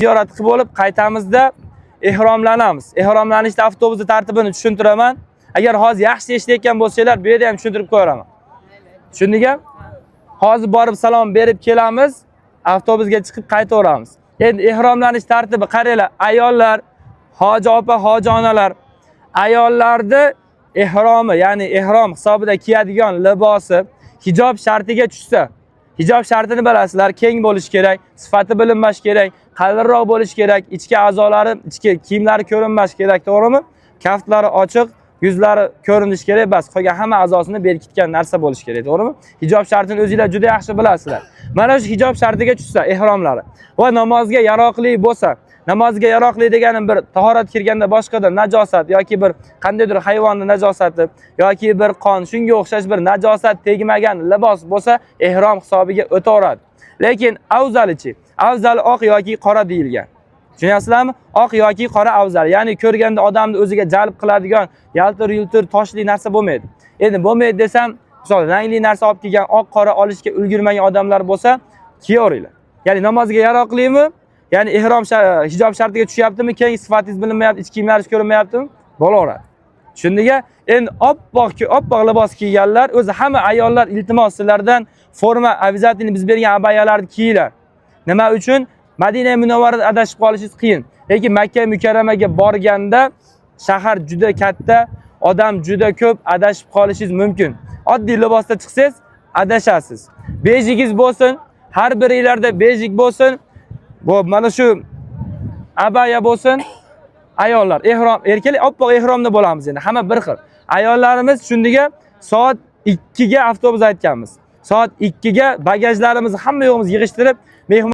Ziyorat qilib bo'lib qaytamizda ehromlanamiz. Ehromlanishda avtobusni tartibini tushuntiraman. Agar hozir yaxshi eshitayotgan bo'lsanglar, bu yerda ham tushuntirib qo'yaveraman. Tushundingmi? Hozir borib salom berib kelamiz, avtobusga chiqib qaytaveramiz. Endi ehromlanish tartibi qaranglar, ayollar, hoji opa, hoji onalar, ayollarni ehromi, ya'ni ehrom hisobida kiyadigan libosi hijob shartiga tushsa, hijob shartini bilasizlar, keng bo'lishi kerak, sifati bilinmash kerak, qalinroq bo'lishi kerak, ichki a'zolari, ichki kiyimlari ko'rinmash kerak, to'g'rimi? Kaftlari ochiq, yuzlari ko'rinishi kerak, bas, qolgan hamma a'zosini berkitgan narsa bo'lishi kerak, to'g'rimi? Hijob shartini o'zinglar juda yaxshi bilasizlar. Mana shu hijob shartiga tushsa ehromlari va namozga yaroqli bo'lsa, namozga yaroqli deganim bir tahorat kirganda boshqada najosat yoki bir qandaydir hayvonni najosati yoki bir qon, shunga o'xshash bir najosat tegmagan libos bo'lsa, ehrom hisobiga o'taveradi. Lekin afzalichi, afzali oq yoki qora deyilgan. Tushunyapsizlarmi? Oq yoki qora afzal. Ya'ni ko'rganda odamni o'ziga jalb qiladigan yaltir yultir toshli narsa bo'lmaydi. Endi bo'lmaydi desam, misol rangli narsa olib kelgan, oq qora olishga ulgurmagan odamlar bo'lsa, kiyaveringlar. Ya'ni namozga yaroqlimi? Ya'ni ehrom hijob shartiga tushyaptimi? Keng sifatingiz bilinmayapti, ich kiyimlaringiz ko'rinmayaptimi? Bo'laveradi. Tushundingmi? Endi oppoq oppoq libos kiyganlar, o'zi hamma ayollar, iltimos sizlardan forma обязательно biz bergan abayalarni kiyinglar. Nima uchun? Madina Munavvarada adashib qolishingiz qiyin. Lekin Makka Mukarramaga borganda shahar juda katta, odam juda ko'p, adashib qolishingiz mumkin. Oddiy libosda chiqsangiz adashasiz. Bejigingiz bo'lsin, har biringlarda bejik bo'lsin. Bu mana shu abaya bo'lsin. Ayollar ehrom, erkaklar oppoq ehromda bo'lamiz endi, hamma bir xil. Ayollarimiz shundiga soat 2 ga avtobus aytganmiz. Soat 2 ga bagajlarimizni hamma yo'g'imizni yig'ishtirib, mehmon